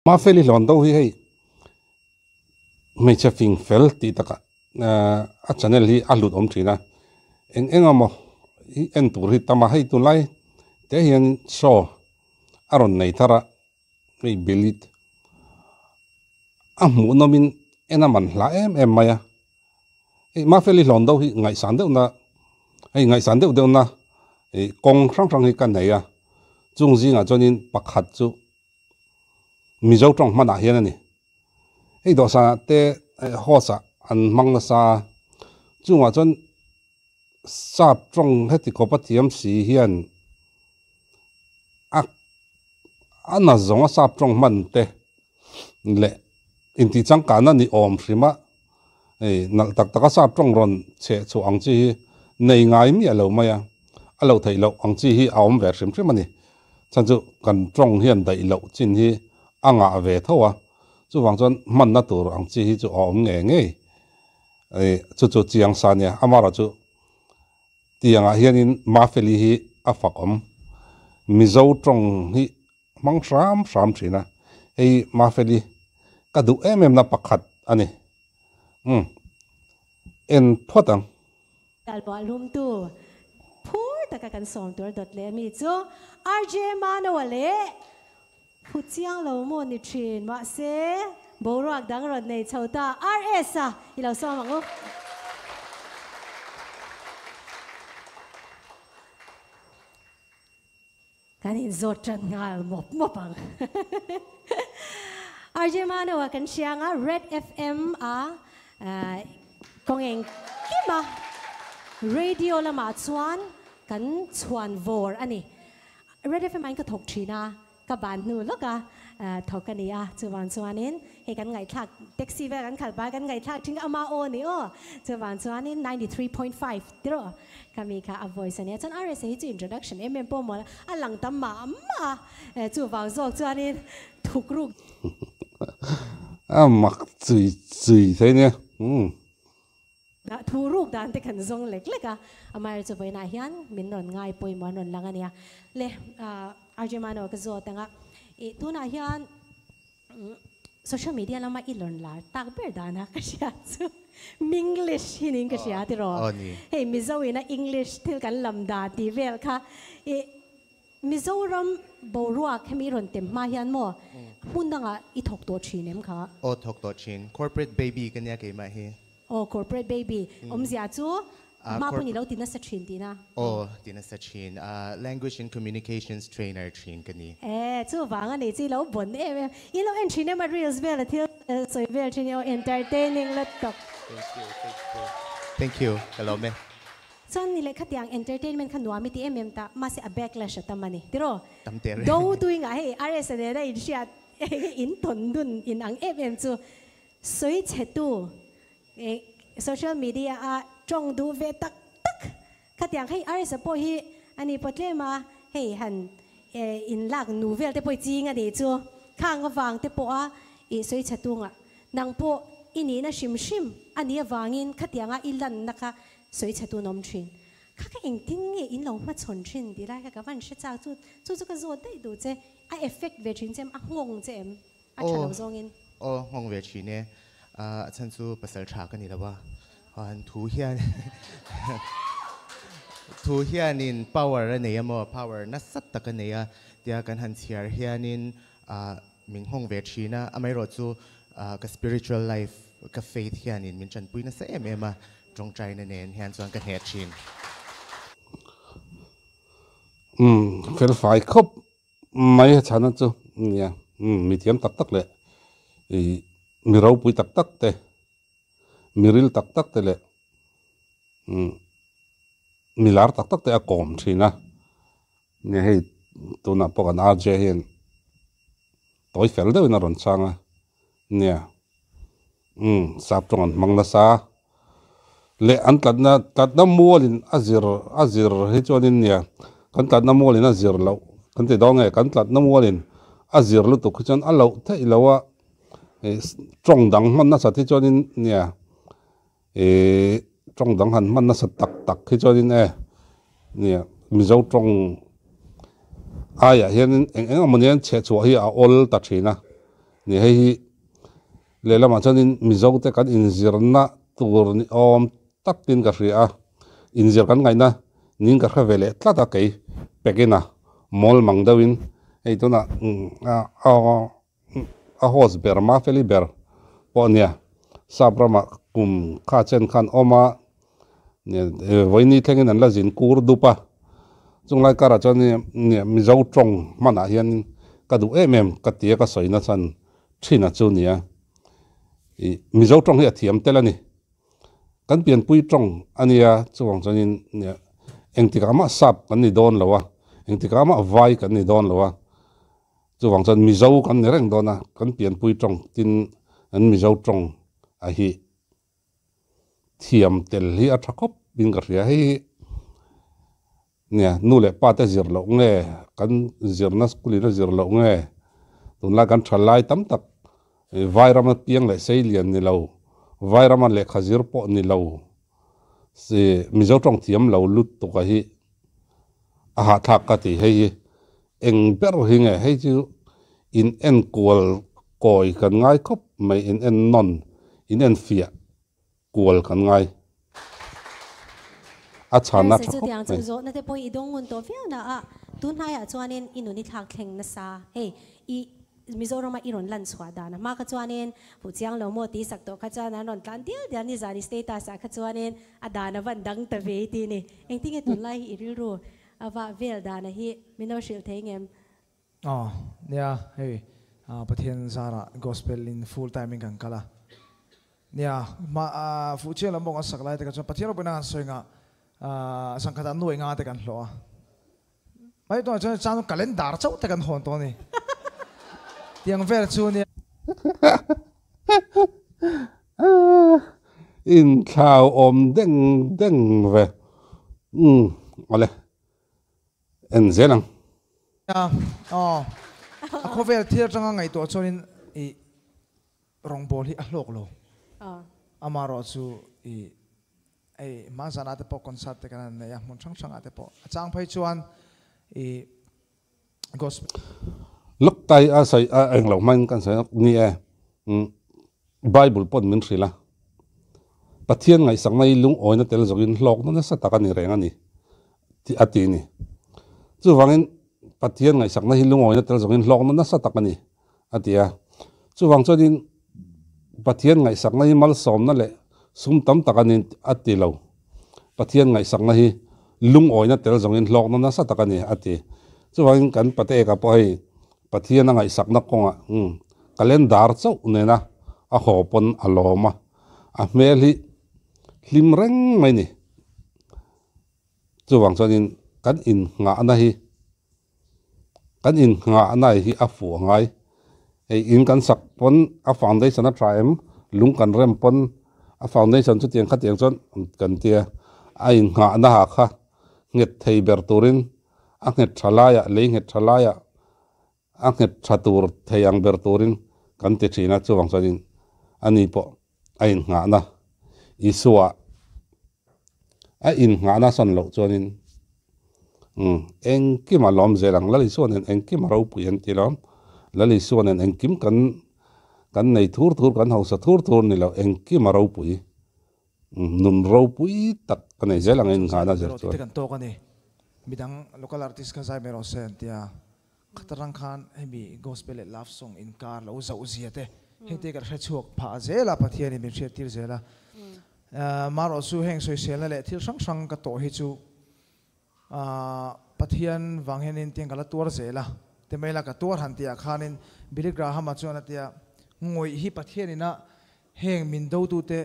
Mafeli hlawn do hi hei hmeichhe fing fel tih takah a channel hi a hlut awm thin a, eng eng emaw hi en tur hi tam a, hei tunlai te hian show a rawn nei thar a, hei bilit a hmuh nawmin en a man hla em em mai a, hei Mafeli hlawn do hi ngaihsan deuhna hei ngaihsan deuh deuhna ih kawng hrang hrang hi ka nei a, chung zingah chuanin pakhat chu. Mizo tawng hmanah hian a ni. Hei dawhsanah te host ah an hmang nasa a, chungah chuan sap tawng heti khawpa thiam si hian a a na zawnga sap tawng hman te leh intih changkanna ni awm hrim a, hei nalh tak taka sap tawng rawn chheh chhuah ang chi hi nei ngai miah lo mai a, a lo theih loh ang chi hi a awm ve hrim hrim a ni. Chhan chu kan tawng hian daih loh chin hi a ngah ve tho a, chuvang chuan hmanna tur ang chi hi chu a awm ngei ngei. Chu chu chiang sa nia, amaherawhchu tiangah hianin Mafeli hi a fak awm. Mizo tawng hi hmang hram hram thin a, hei Mafeli ka duh em em na pakhat a ni. Umm en phawt ang. Talbuah lumtu phur taka kan sawm tur dawt leh ami chu RJ Manoa leh Phu chiang lo maw ni thin mahse boruak dang rawn nei chho ta RS a i lo sawm ang u. Kan inzawt tan nghal mawp mawp ang. RJ Manoa kan hriang a, Red FM a kawng engkim a, radio lamah chuan kan chhuan vawr a ni. Red FM ah in ka thawk thin a, ka ban hnu lawk a thawk a ni a, chuvang chuanin hei kan ngaihthlak taxi vel kan khalh pah a kan ngaihthlak thin kha ama aw a ni aw, chuvang chuanin 93.5 tiraw Kha mi kha a voice a nia chuan RSA hi chu introduction em em pawh mawl a lang tam mah mah a chuvang zawk chuanin thuk ruk. A mak chui chui thei nia umm. Dah thu ruk dan te kan zawng lek lek a, amaherawhchu chu vawiinah hian min rawn ngai pawimawh an rawn lang a nia. Le RJ Mano ka zawt ang a, ih tunah hian Social media lama i lawrn lar tak ber dana ka hria chu Minglish hi niin ka hria tiraw? Hei Mizo ina English thil kan lam dan tih vel kha i Mizoram boruak hemi i rawn tem hma hian maw hmun dangah i thawk tawh thin em kha? Aw thawk tawh thin. Corporate baby ka nia keimah hi. Aw corporate baby awmzia chu hma pawh ni lo ti nasa thin tihna. Aw ti nasa thin. Language and communications trainer thin ka ni. E chuvang a ni chu i lo bon em em. I lo en thin em a reels vel a thil sawi vel thin i aw entertaining lutuk. Thank you thank you thank you ka lawm e. Chuan ni leh khatiang entertainment kha nuam i ti em em ta mahse a backlash a tam a ni tiraw? Tam teh reng. Do tui ngah hei RS a nena in hriat in tawn dun in ang em em chu. Sawi chhetu social media a tawng duh ve tak tak khatiang hei Arisa pawh hi a ni pawh tlem a, hei han in lak nu vel te pawh i ching a nih chu, khang avang te pawh a i sawi chhetu ngah nang pawh i nihna hrim hrim a nih avangin khatianga i lanna kha sawi chhetu an awm thin. Kha kha engtin nge in lo hmachhawn thin tih lai kha ka van hre chak chu chu chu ka zawt daih duh che, a effect ve thin che em, a nghawng che em? A tha lo zawngin. Aw, nghawng ve thin e. A chhan chu pasal tha ka ni lo a. Han thu hian thu hianin power a nei a maw, power nasa tak a nei a tia kan han chhiar hianin min nghawng ve thin a. Amaherawhchu ka spiritual life, ka faith hianin min tanpui nasa em em a, tawngtaina nen hian chuan ka hneh thin. Umm, felfai khawp Mai a chhana chu nia mi thiam tak tak leh ih mi ropui tak tak te, mi ril tak tak te leh mi lar tak tak te a kawm thin a. Nia hei tunah pawh kan RJ hian tawi fel deuhin a rawn chhang a nia. Umm sap tawng an hmang nasa leh an tlatna tlatna mualin a zir a zir hi chuanin nia kan tlatna mualin a zir loh kan ti dawn nge kan tlatna mualin a zir lutuk hi chuan a loh theih loh a ih tawng dang hman nasat hi chuanin nia ih tawng dang han hman nasat tak tak hi chuanin e nia mizo tawng aiah hianin eng eng emaw nia chhehchhuah hi a awl ta thin a. Ni hei hi lehlamah chuanin Mizo te kan inzirna tur ni awm takin ka hria a, inzir kan ngaihna ning ka hre ve leh tlat a kei pekin a mawl mang deuhin hei tunah a host ber Mafeli ber pawh nia sap ramah kum kha chen khan awm a vawiini thlengin an la zin kur dup a chunglai karah chuan Mizo tawng hmanah hian ka duh em em ka tia ka sawi nachhan thin a chu nia ih Mizo tawng hi a thiam tel a ni kan pianpui tawng a nia chuvang chuanin engtikah mah sap kan ni dawn lo a engtikah mah vai kan ni dawn lo a. Chuvang chuan Mizo kan ni reng dawn a, kan pianpui tawng tin an Mizo tawng a hi thiam tel hi a tha khawp in ka hria. Hei hi nia nu leh pa te zir loh nge, kan zirna school in a zir loh nge, tunlai kan tha lai tam tak Vairama piang leh seilian ni lo, Vairama lehkha zir pawh ni lo si Mizo tawng thiam lo lutuk a hi a hahthlak ka ti. Hei hi Eng ber hi nge hei chu in enkual kawi kan ngai khawp mai, in en nawn, in en fiah kual kan ngai. A chhan a tha khawp mai. Chu zawhna te pawh i dawng ngun tawh viau na a, tun hnaiah chuanin i nun i thlak thleng nasa. Hei i Mizorama i rawn lan chhuah dan a hma kha chuanin fuh chiang lo maw tih sak tawh kha chuan an rawn tlan dial dial nizan i status ah kha chuanin a dan a van dang ta ve i ti ni. Engtinge tunlai hi i rilru A vah vel dana hi min lo hrilh thei ngem? Aw nia hei Pathian zarah gospel in full time in kan kal a nia hma fuh chiang lam bawk an sak lai te kha chuan Pathian ropui na kan sawi ngah zangkhat ah nuai nga te kan hlawh a mai tunah chuan chang calendar chauh te kan hawn tawh a ni tiang vel chu nia. Inthlau awm deng deng ve. Umm awle en zel ang. Nia aw a khawvel thil atanga ngaihtuah chuanin i rawngbawl hi a hlawk lo. Amaherawh chu i hei hmanzanah te pawh concert te kan han nei a hmun hrang hrangah te pawh a chang phei chuan i gospel. Lawk tai a sawi a englo hmain kan sawi ni e. Bible pawn min hrilh a, Pathian ngaihsakna hi lungawina tel zawkin hlawkna nasa tak a ni reng a ni tih a ti a ni. Chuvangin Pathian ngaihsakna hi lungawina tel zawkin hlawkna nasa tak a ni a ti a. Chuvang chuanin Pathian ngaihsakna hi malsawmna leh sum tam tak a ni a ti lo. Pathian ngaihsakna hi lungawina tel zawngin hlawkna nasa tak a ni a ti. Chuvangin kan Pateka pawh hei Pathian a ngaihsakna kawngah calendar chauh nena a haw pawn a lawm a, a hmel hi hlim reng mai ni. Chuvang chuanin kan innghahna hi kan innghahna hi a fuh a ngai. Hei in kan sak pawn a foundation a tha em, lung kan rem pawn a foundation chutiang khatiang chuan kan tia a innghahna ha kha nghet thei ber turin A nghet tha laiah, lei nghet tha laiah a nghet tha tur thei ang ber turin kan ti thin a, chuvang chuanin ani pawh a innghahna Isua a innghahna sawn loh chuanin umm engkim a lawm zel ang, Lal Isua nen engkim a ropui an ti lo, Lal Isua nen engkim kan kan nei thur thur kan hausa thur thur ni lo, engkim a ropui. Nun ropui tak ka nei zel ang in nghahna zir chuan. Te kan tawk a ni. Midang local artist kha zai mai rawh se an tia. Khatarang khan hemi gospel leh love song inkar lo zauh zia te heng te kan hre chhuak phah zel a, Pathianin min hriat tir zel a. Marawh chu heng sawiselna leh thil hrang hrang ka tawh hi chu Pathian vang hianin tiang ka la tuar zel a. Ti mai la ka tuar han tihah khanin Billy Graham-a chuan a tia, Ngawih hi Pathianin a Heng min dotute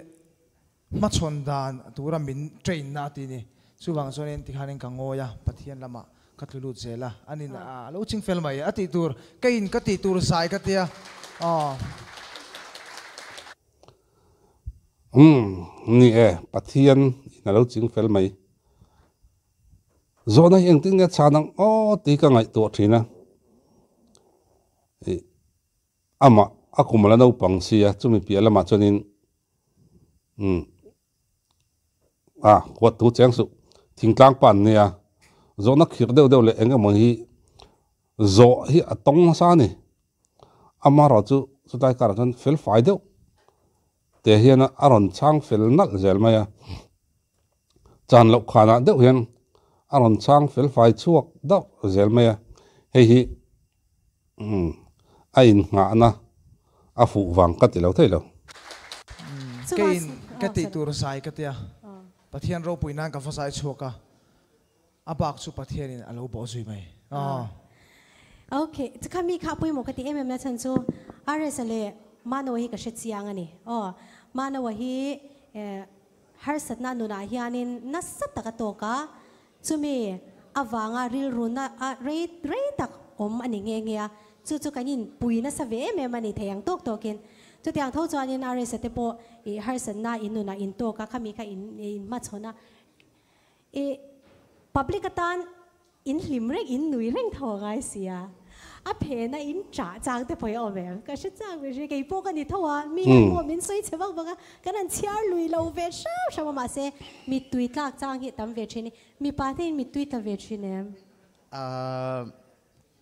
hmachhawn dan tura min train na a ti ni. Chuvang chuanin tikhanin ka ngawi a, Pathian lamah ka tlu lut zel a, a nin a lo ching fel mai a tih tur, ka in ka tih tur zai ka tia aw. Umm, ni e, Pathian in a lo ching fel mai. Zawhna hi engtin nge chhan ang aw tih ka ngaihtuah thin a. Ih. Amah a kum a la naupang si a, chumi piah lamah chuanin umm a huat thu cheng suh, thingtlang pa an nia, zawhna khirh deuh deuh leh eng emaw hi zawh hi a tawng nasa a ni. Amaherawhchu Chutlai karah chuan fel fai deuh te hian a rawn chhang fel nalh zel mai a, chan loh khanah deuh hian a rawn chhang fel fai chhuak dauh zel mai a, hei hi a innghahna a fuh vang ka ti lo thei lo. Keiin ka tih tur zai ka tia, Pathian ropui nan ka va zai chhuak a, A bak chu Pathianin a lo bawh zui mai. Aw. Ok, chukha mi kha pawimawh ka ti em em na chhan chu RS-a leh Manoa hi ka hre chiang a ni. Aw, Manoa hi harsatna nunah hianin nasa tak a tawk a, chumi avanga rilru na a rei rei tak awm a ni nghe nghe a, chu chu kan inpui nasa ve em em a ni thei ang tawk tawkin. Chutiang tho chuanin RS-a te pawh i harsatna in nunah intawk a, khami kha in inhmachhawn a. I public atan in hlim reng, in nui reng tho a ngai sia. A phena in chah chang te pawh hi a awm em? Ka hre chak ve hre, kei pawh ka ni tho a, mi hian maw min sawi chhe vak vak a, kan han chhiar lui lo ve hrau hrau a, mahse mittui tlak chang hi a tam ve thin i, mipa te in mittui tla ve thin em? Ahh,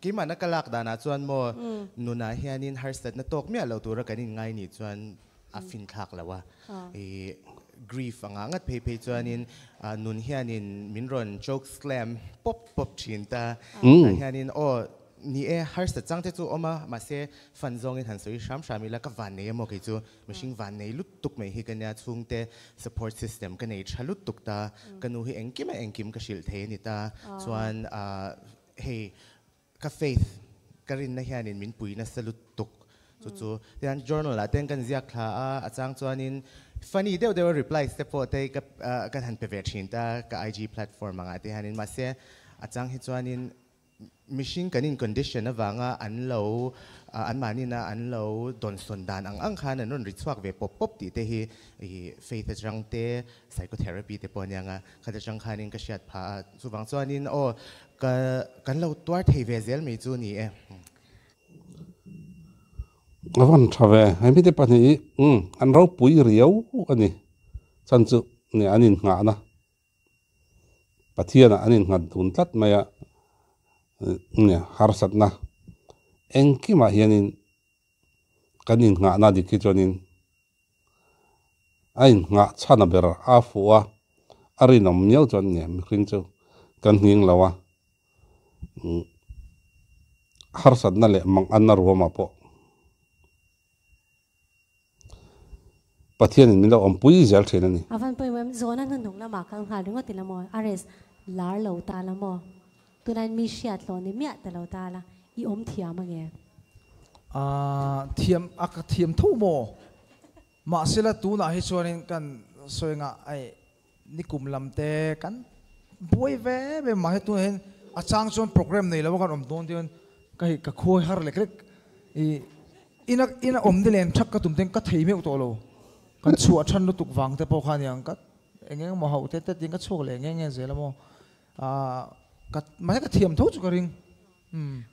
keimahna ka lak danah chuan maw nunah hianin harsatna tawk miah lo tura kan inngai nih chuan a finthlak lo a. I grief anga ngat phei phei chuanin nun hianin min rawn choke slam pawp pawp thin ta. Tah hianin aw ni e harsat chang te chu awm a, mahse fan zawngin han sawi hram hram ila ka van nei emaw kei chu mihring van nei lutuk mai hi ka nia chhungte support system ka nei tha lutuk ta. Ka nu hi engkim a engkim ka hrilh thei a ni ta. Chuan Hei ka faith ka rinna hianin min pui nasa lutuk chu chu tihian journal ah ten kan ziak thla a, a chang chuanin funny deuh deuh a replies te pawh te ka kan han pe ve thin ta ka IG platform angah te hianin mahse a chang hi chuanin mihring kan in condition avanga an lo anmahni na an lo dawnsawn dan ang ang khan an rawn ri chhuak ve pawp pawp tih te hi faith atang te psychotherapy te pawh aniang a Khat atang khanin ka hriat phah a, chuvang chuanin aw ka kan lo tuar thei ve zel mai chu ni e. A van tha ve, hei mite pahnih hi umm an ropui riau a ni, chhan chu nge an innghahna Pathianah an innghat dun tlat mai a, nge harsatna engkimah hianin kan innghahna dik hi chuanin A innghah chhan a ber a fuh a, a rinawm miau chuan nge mihring chu kan nghing lo a, harsatna leh manganna ruamah pawh Pathianin min lo awmpui zel thin a ni. A van pawimawh em? Zawhna hnuhnung lamah kal nghal ringawt ila maw? Arrest lar lo ta la maw? Tunah mi hriat hlawh ni miah ta lo ta la, i awm thiam ange? Aaa thiam a ka thiam tho maw? Mahsela tunah hi chuanin kan sawi ngah ai nikum lam te kan buai ve em em mahse tunah hian a chang chuan program nei lo a kan awm dawn chuan ka hei ka khuai har lek lek i ina ina awm ni len thak ka tum ten ka thei meuh tawh lo kan chhuah than lutuk vang te pawh kha aniang ka eng eng emaw hauh te te tiin ka chhuak leh nge nge zel a maw aaa ka mahse ka thiam tho chu ka ring.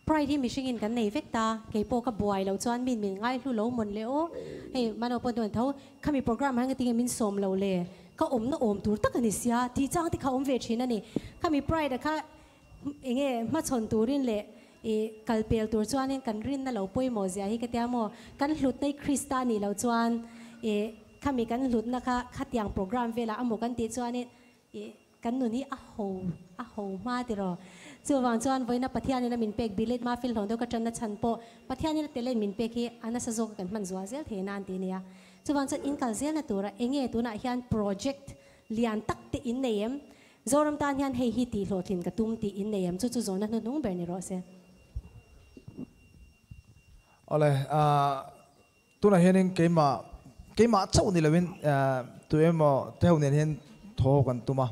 Pride hi mihringin kan nei vek ta, kei pawh ka buai loh chuan min min ngaihlu lo mawn le aw, hei Mano pawh chuan tho khami program ah hian tinge min sawm lo le, ka awmna awm tur tak a ni sia tih chang te kha awm ve thin a ni, khami pride a kha enge hmachhawn turin leh i kal pel tur chuanin kan rinna lo pawimawh zia hi ka tia maw, kan hlutna i Krista nih loh chuan i khami kan hlutna kha khatiang program velah amaw kan tih chuanin i Kan nun hi a ho a ho hma tiraw? Chuvang chuan vawiina Pathianin a min pek bilit ma fil hlawm deuh ka tanna chhan pawh Pathianin a telen min pek hi a nasa zawk a kan hman zual zel thei nan tih a ni a. Chuvang chuan in kal zelna tura enge tunah hian project lian tak te in nei em? Zoram tan hian hei hi tih hlawhtlin ka tum tih in nei em? Chu chu zawhna hnuhnung ber ni rawh se. Awle, Tunah hianin keimah keimah chauh ni loin tu emaw te ho nen hian thaw kan tum a,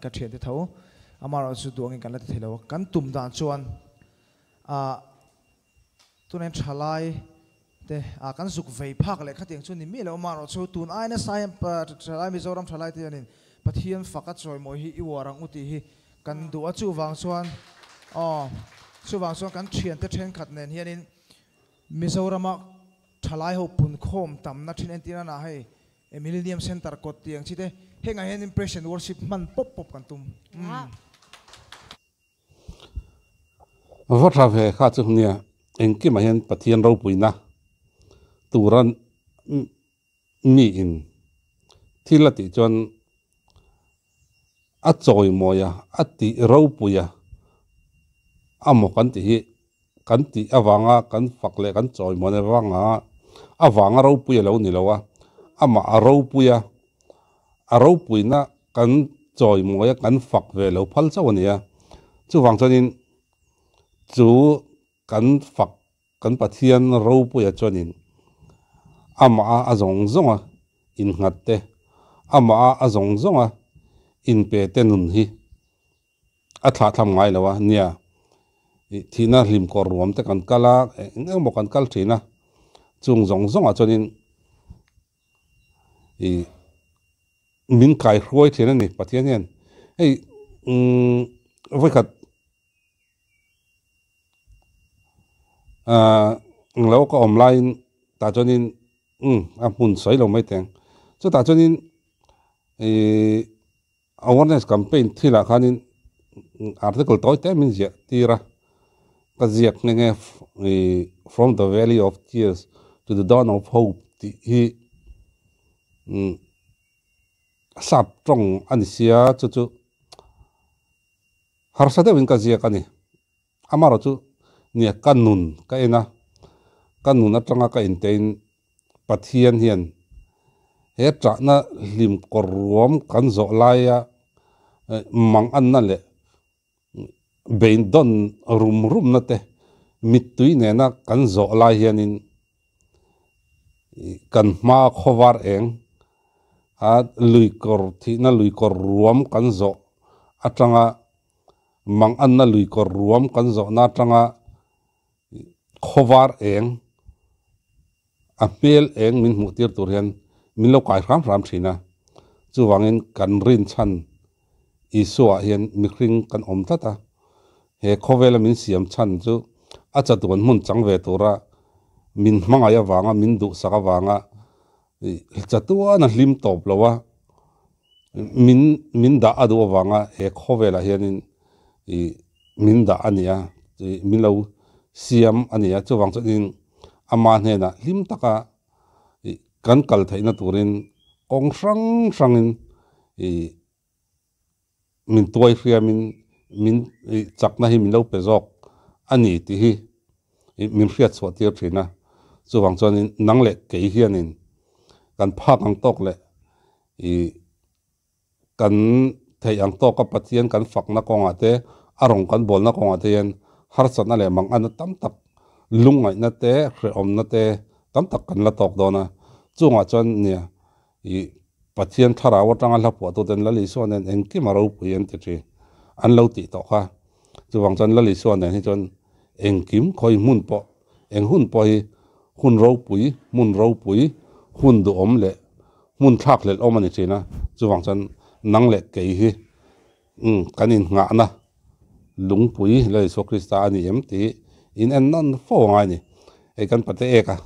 ka thiante tho amaherawh chu duh angin kan la ti thei lo a, kan tum dan chuan ah tunah hian thalai te ah kan zuk vei phak leh khatiang chu ni miah lo amaherawh chu tun ai nasa hian thalai Mizoram thalai te hianin Pathian fak a chawimawi hi i uar ang u tih hi kan duh a, chuvang chuan aw chuvang chuan kan thiante thenkhat nen hianin Mizorama thalai ho punkhawm tamna thin entir a hei Millennium Centre kawt tih ang chi te hengah hian Impression Worship hman pawp pawp kan tum. Va tha ve kha chu nia engkimah hian Pathian ropuina. tura mi in thil a tih chuan a chawimawi a, a tih ropui a, amaw kan tih hi kan tih avanga kan fak leh kan chawimawi avanga avanga ropui a lo ni lo a, amah a ropui a, a ropuina kan chawimawi a kan fak ve lo phal chauh a ni a, chuvang chuanin chu kan fak Kan Pathian ropuia chuanin amah a a zawng zawnga innghat te, amah a a zawng zawnga inpe te nun hi a thlahthlam ngai lo a nia. Thihna hlim kawr ruam te kan kal a, eng eng emaw kan kal thin a, chung zawng zawngah chuanin ih min kaihruai thin a ni Pathian hian. Hei umm vawikhat. Ahh englo ka awm laiin tah chuanin umm a hmun sawi lo mai teng chutah chuanin ihh awareness campaign thilah khanin article tawi te min ziah tir a ka ziak nghe nghe ihh from the valley of tears to the dawn of hope tih hi umm sap tawng a ni sia chu chu. Harsa deuhin ka ziak a ni. Amaherawh chu nia ka nun ka en a, ka nun atanga ka intein Pathian hian he ṭahna hlim kawr ruam kan zawh laia mang anna leh beidawn rum rumna te mittui nena kan zawh lai hianin kan hma khawvar eng a lui kawr thihna lui kawr ruam kan zawh atanga mang anna lui kawr ruam kan zawhna atanga khawvar eng a hmel eng min hmuh tir tur hian min lo kai hram hram thin a, chuvangin kan rinchhan Isua ah hian mihring kan awm tlat a, he khawvela min siam chhan chu a chatuan hmun chang ve tura min hmangaih avanga min duhsak avanga chatuan a hlim tawp lo a, min min dah a duh avanga he khawvelah hianin ih min dah a ni a, ih min lo siam a ni a, chuvang chuanin ama hnenah hlim taka ih kan kal theihna turin kawng hrang hrangin ih min tuai hriamin min ih chakna hi min lo pe zawk a ni tih hi ih min hriat chhuah tir thin a. Chuvang chuanin nang leh kei hianin kan phak ang tawk leh ih kan theih ang tawka Pathian kan fakna kawngah te, a rawng kan bawlna kawngah te hian harsatna leh manganna tam tak, lungngaihna te, hrehawmna te tam tak kan la tawk dawn a. Chungah chuan nia ih Pathian thlarau atanga hla phuahtuten Lal Isua nen engkim a ropui an ti thin, an lo tih tawh kha. Chuvang chuan Lal Isua nen hi chuan engkim khawi hmun pawh, eng hun pawh hi hun ropui, hmun ropui, hun duhawm leh hmun thlak hlelh awm a ni thin a, chuvang chuan nang leh kei hi umm kan innghahna lungpui Lal Isua Krista a ni em tih in en nawn fo a ngai a ni. Hei kan pate ek a,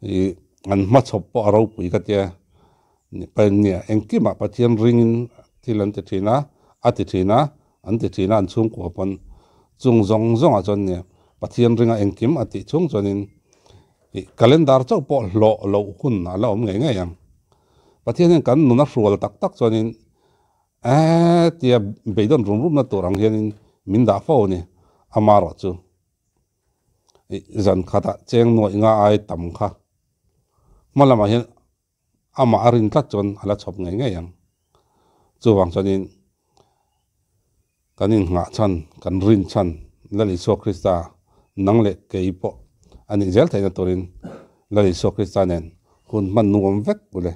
ih an hmachhawp pawh a ropui ka tia, nia engkimah Pathian ringin thil an ti thin a, a ti thin a, an ti thin a an chhungkua pawn chung zawng zawngah chuan nia Pathian ringa engkim a tih chhung chuanin Ih, calendar chauh pawh hlawh loh hun a la awm ngei ngei ang. Pathian hian kan nun a hrual tak tak chuanin eeh tia beidawn rum rumna tur ang hianin min dah fo a ni. Amaherawh chu ih zan khatah cheng nuaih nga ai tam kha hma lamah hian amah a rin tlat chuan a la chhawp ngei ngei ang. Chuvang chuanin kan innghah chhan, kan rin chhan Lal Isua Krista nang leh kei pawh a nih zel theihna turin Lal Isua Krista nen hun hman nuam vek ule.